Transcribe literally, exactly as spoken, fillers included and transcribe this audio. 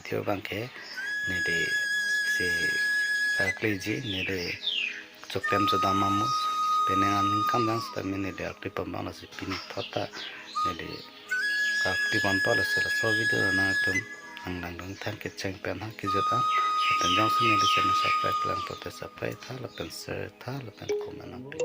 Video abangke neli si, ah, klikji, neli choklem chodam amus, penang aningkan jang seta neli klik pon abang, lasi pini thot ta neli klik ponpo. Lasi laso video nangtum nangdang dun than kecheng pen ha kejut an, lapen jongsi neli channel subscribe lang pulote subscribe tha, lapen share tha, lapen comment nangpi.